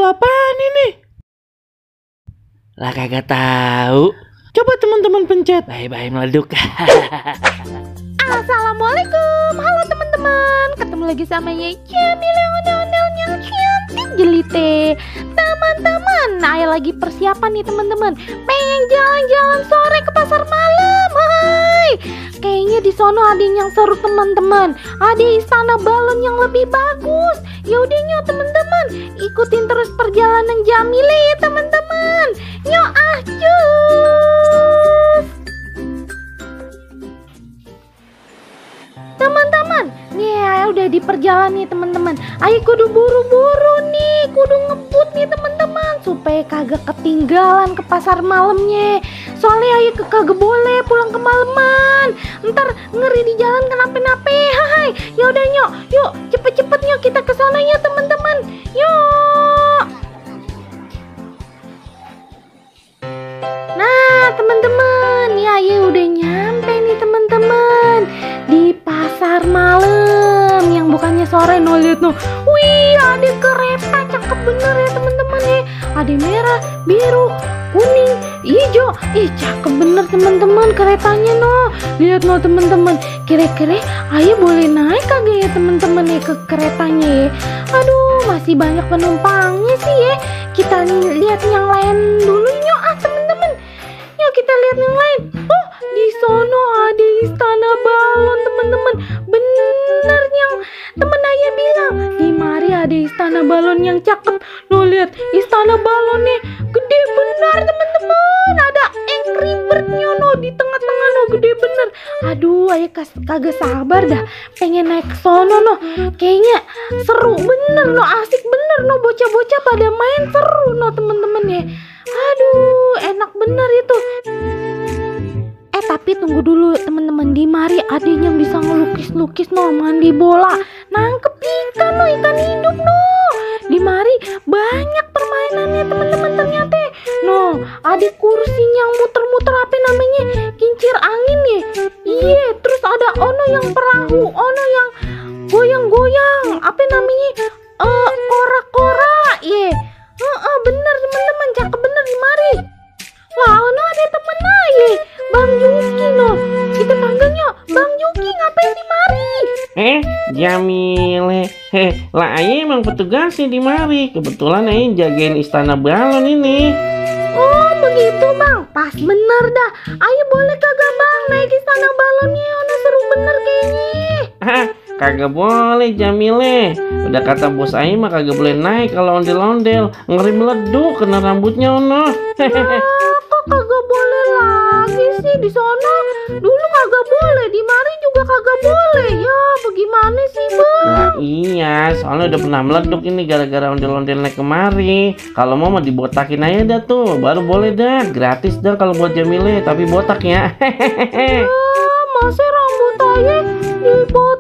apaan ini? Lah kagak tahu. Coba teman-teman pencet. Bye-bye meleduk. Assalamualaikum, halo teman-teman. Ketemu lagi sama Ye Jamil yang ondel-ondelnya cantik jelite. Teman-teman, Ayah lagi persiapan nih teman-teman. Pengen jalan-jalan sore ke pasar malam. Hai. Kayaknya di sono ada yang seru teman-teman. Ada istana balon yang lebih bagus. Yaudah nyok teman-teman, ikutin terus perjalanan Jamile ya teman-teman. Nyok cus. Teman-teman, nih Ayah udah di perjalanan nih teman-teman. Ayah kudu buru-buru nih, kudu ngebut nih teman-teman supaya kagak ketinggalan ke pasar malamnya. Soalnya Ayah kagak boleh pulang kemalaman. Ntar ngeri di jalan kenapa-napa. Hai, yaudah nyok, yuk cepet-cepet nyok kita ke sana ya teman-teman. Yuk. Nah teman-teman, ya Ayah udah nyampe nih teman-teman di pasar malam yang bukannya sore. No lihat no, wih ada kereta cakep bener ya teman-teman ya. Ada merah, biru, kuning, hijau. Ih cakep bener teman-teman keretanya no. Lihat no teman-teman, kira-kira Ayah boleh naik kagak ya teman-teman ya ke keretanya ya. Aduh masih banyak penumpangnya sih ya. Kita lihat yang lain dulu nyok teman-teman. Yuk kita lihat yang lain. Oh di sono ada istana balon teman-teman. Bener yang temen Ayah bilang. Di mari ada istana balon yang cakep. Lo lihat istana balonnya gede benar teman-teman. Ada Angry Bird-nya no di tengah-tengah no, gede bener. Aduh Ayah kagak sabar dah pengen naik ke sono no. Kayaknya seru bener no, asik bener no, bocah-bocah pada main seru no teman-teman ya. Aduh enak bener itu. Tapi tunggu dulu teman-teman, di mari ada yang bisa ngelukis-lukis no, mandi bola, nangkep ikan no, ikan hidup no. Di mari banyak permainannya teman-teman ternyata. No, ada kursi yang muter-muter apa namanya? Kincir angin ya. Iya, terus ada ono yang perahu, ono yang goyang-goyang, apa namanya? Kora-kora. Iya. Bener teman-teman, cakep bener di mari. Lah, ono ada temen Ayah, Bang Yuki no. Kita panggilnya Bang Yuki, ngapain di mari? Jamile. Lah Ayah emang petugasnya di mari. Kebetulan Ayah jagain istana balon ini. Oh begitu Bang, pas bener dah. Ayah boleh kagak Bang naik istana balonnya? Ono seru bener kayaknya. Kagak boleh Jamile. Udah kata bos Ayah mah kagak boleh naik kalau ondel-ondel. Ngeri meleduk kena rambutnya ono. Kok kagak boleh lagi sih? Di sono dulu kagak boleh, di mari juga kagak boleh. Ya bagaimana sih Bang? Nah iya, soalnya udah pernah meleduk ini gara-gara ondel-ondel naik kemari. Kalau mau dibotakin aja dah tuh, baru boleh dah. Gratis dah kalau buat Jamile, tapi botak ya. Masa rambut Ayah dibotakin?